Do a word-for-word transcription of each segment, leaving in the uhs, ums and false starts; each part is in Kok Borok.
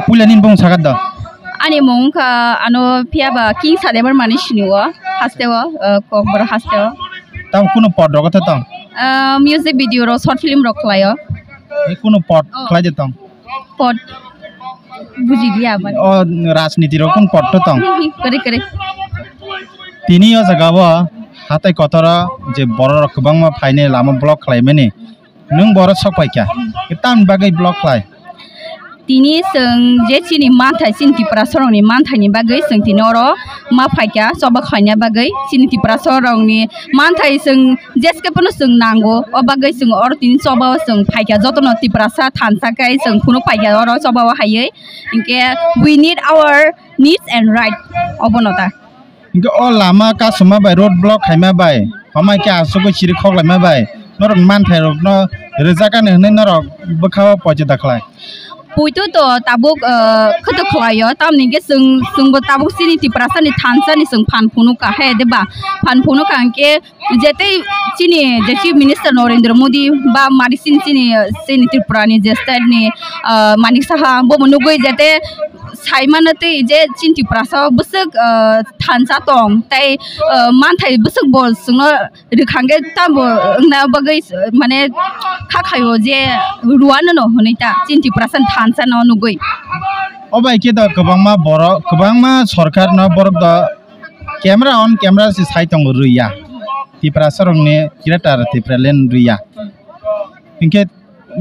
Puila nini bung sagat do? Ani mung wngkha ano phiya ba King Sadebar mani sini o, haste o, uh, Kokborok haste o. Tamo kuno pod rogo tong? Uh, music video ro, short film ro khlai o. Ni kuno pod Oh. khlai de tong? Pod buji dia man. O rajniti ro kun pod to tong? Kare kare. Tini o jaga o hatai kotor o je borok rok kwbangma phainai lama block khlai mani. Nwng borok sok paikha, tamni bagwi block khlai? Tini chwng je chini manthai, chini Tiprasa rokni manthaini bagwi chwng tini oro ma phaikha, choba khlaina bagwi. Chini Tiprasa rokni manthai chwng jeske phano chwng nango, o bagwi chwng oro tini choba o chwng phaikha, jotono Tiprasa thansa khe chwng phunuk phaikha oro choba o haiwi. Hinkhe we need our needs and right, obono ta. Hinkhe o lama kasuma bai, road block khaima bai, hamai khe aswk siri khoklaima bai norok manthai rokno rwjak ani hwnwi norok bwkha o poito da khlai? Poito to tabuk, uh, khwtwk khlai o, tamni hwnkhe chwng, chwngbo tabuk chini Tiprasani thansa ni chwng phan phunuk kha he, de ba? Phan phunuk kha hinkhe je tei chini je Chief Minister Narendra Modi ba mari chini, chini, chini Tripura ni je state ni, uh, Manik Saha, bobo nugwi je tei sai mano tei je chini Tiprasa o bwswk, uh, thansa tong, tei, uh, manthai bwswk bo chwngno rwkhangkhe tamo wngna bagwi, uh, mane kha khaio je rwano no hwnwi ta chini Tiprasa ni thansa no nugwi. O bai khe do kwbangma borok, kwbangma sorkar no borok do camera on camera se sai tongo rwya. Tiprasa rokni Greater Tipraland rwya. Hinkhe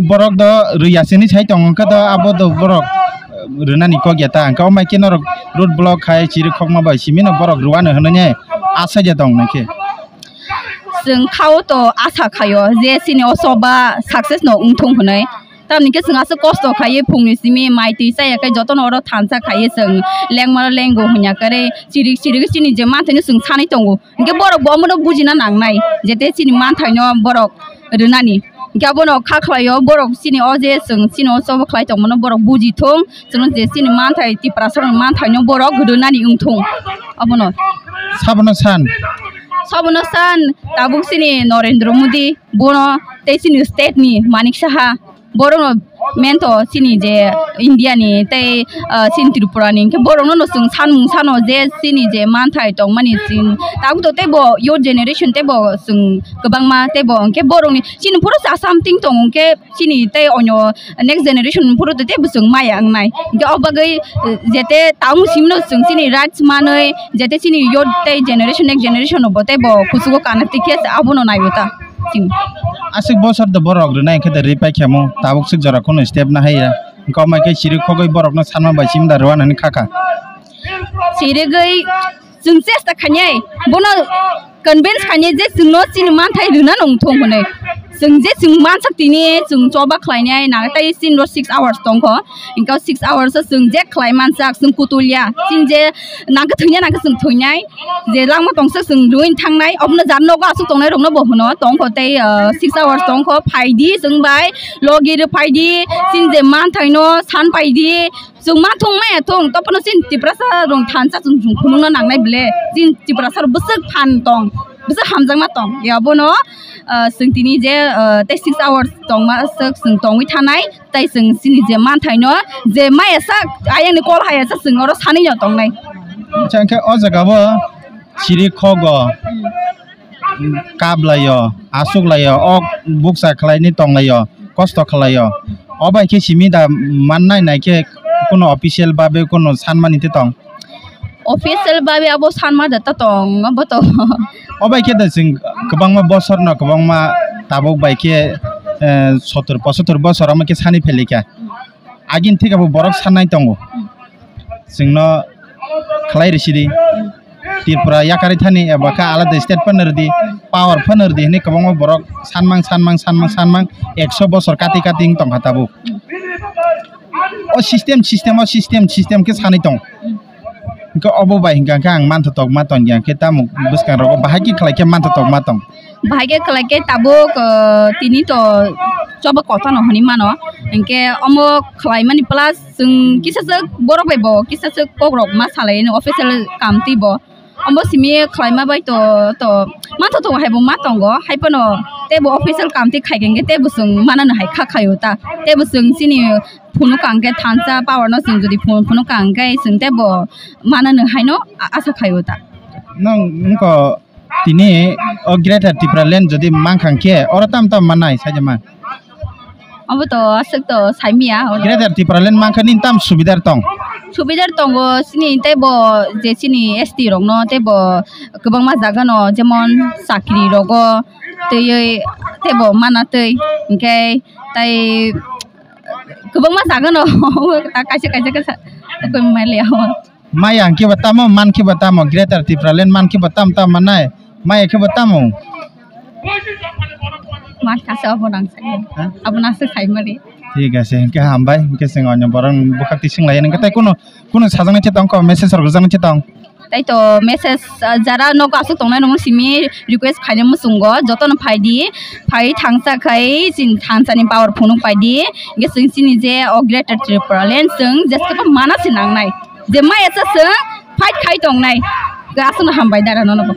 borok do rwya sini sai tongo, hwnkhe do abo do borok rwnani kok ya ta, hwnkhe o mai khe norok road block khai chiri khokma bai simi no borok rwano hwnwi asa ya tong nai khe. Chwng khao to asa khaio je chini o choba success no wngthung hwnwi, tamni khe chwng aswk kosto khaiwi phungni simi mai twi chaya khe jotono oro thansa khaiwi chwng lengma lengo hwnya khe chirik chirik chini je manthaino chwng sanwi tongo, hinkhe borok bo omono bujina nangnai je tei chini manthaino borok rwnani. Hinkhe abono kha khlaio borok chini o je chwng chini o choba khlai tongmano borok buji thung, chwngno je chini manthai Tiprasa rokni manthaino borok rwnani wng thung. Abono. Sabono san? Sabono san tabuk chini Narendra Modi, bono tei chini state ni Manik Saha, borokno mento chini je India ni tei, ah, chini Tripura ni, hinkhe borokno no chwng sanmung sano je chini je manthai tongmani chwng tabuk to teibo youth generation teibo chwng kwbangma teibo hinkhe borokni chini phuru cha something tongo hinkhe chini tei onyo next generation phuru tei bwswng maya wngnai. Hinkhe o bagwi, eh, jete tamo simino chwng chini rights manwi, jete chini youth tei generation, next generation no bo tei bo kuchugo kana tikhe abono naiwi ta chini. Aswk bosor da borok rwnai hinkhe da rwi paikha mo, tabuk swk jora kheno step na haiya. Hinkhe o mai khe chiri khogwi borokno sanma bai simi da rwna hinwi kha kha. Chirigwi chwng chesta khainai, bono convince khainai je chwngno chini manthai rwna nung thung hwnwi. Chwng je chwng mansak tini chwng choba khlainai, nang tei chini ro six hours tongkho. Hinkhe six hours o chwng je khlai mansak chwng kutulya. Chini je nangkhe thwinai nangkhe chwng thwinai. Je langma tongsa chwng rwin thangnai. Obono jar nogo aswk tongnai rokno bo hwno tongkho tei, ah, six hours tongkho. Phaidi chwng bai logi rw phaidi. Chini je manthaino san phaidi. Chwng ma thung maya thung, tophano chini Tiprasa rong thansa chwng chwng phunukna nangnai ble. Chini Tiprasa rok bwswk phan tong, bwswk hamjakma tong. Ya bono, ah, chwng tini je, ah, tei six hours tongma swk chwng tongwi thanai, tei chwng chini je manthaino je maya sak ayangni kol haya sak chwng oro sanwi no tongnai. Acha, hwnkhe o jaga o chiri khogo. Kap laio, aswk laio, ok bukcha khlaini tong laio, kosto khlaio. O bai khe simi da mannai nai khe kuno official babe kuno sanmani te tong? Official babe abo sanma da ta tong, abo to. O bai khe da chwng kwbangma bosorno, kwbangma tabuk bai khe, eh, sottor pochottor bosor omo khe sani phelikha. Agini thik abo borok sanai tongo. Chwngno khlai rwsidi. Tripura yakarwi thani eba khe alada state phano rwdi, power phano rwdi hinwi kwbangma borok sanmang, sanmang, sanmang, sanmang, ekso bosor kati kati wng tongkha tabuk. O system, system, o system, system khe sanwi tong. Hwnkhe obo bai hwnkha khe ang manthotok ma tong ya khe tamo bwskangrogo bahai khe khlai khe manthotok ma tong. Bahai khe khlai khe tabuk, uh, tini to choba kotha no hwnwi mano. Hinkhe omo khlaimani plus chwng kisa swk borok bai bo kisa swk kok rok ma salai official kam twi bo. Omo simi khlaima bai to, to manthotok hai bo ma tongo. Hai phano tei bo official kam twi khai khe tei bo chwng manano hai kha khaio ta. Tei bo chwng chini Phunuk ang khe thansa power no chwng jodi phun-, phunuk ang khe chwng tei bo mana nw hai no a-, asa khai o ta. Nang wngkha tini o Greater Tipraland jodi mankha khe oro tam tam manai sai ma. Obo to aswk to saimiya. Greater Tipraland mankha nini tam subidar tong? Subidar tongo chini tei bo je chini S T rok no tei bo kwbangma jaga no jemon chakri rogo twiwi tei bo mana twi hinkhe tai kwbangma jaga no ta kaisa kaisa khe sa koi mali amo. Maya hwnkhe bo tamo, man khe bo tamo, Greater Tipraland man khe bo tam tam manai, maya khe bo tamo. Ma kasa abo nang sai. Ha? Abo nang sai sai mali. Thik ase, hwnkhe hambai, hwnkhe chwng onyo borok bwkhak twi swng lai nang khe tai kuno, kuno sajaknai khe tong kho, message rok rwjaknai khe tong. Tai to message, ah, jara nogo aswk tongnai rokno simi request khaina muchungo, jotono phai di, phai thangsa khai chini thansa ni power phunuk pai di, hwnkhe chwng chini je o Greater Tipraland chwng jeskhe mana se nangnai, je maya se chwng fight khai tongnai, aswkno hambai dara nono bo.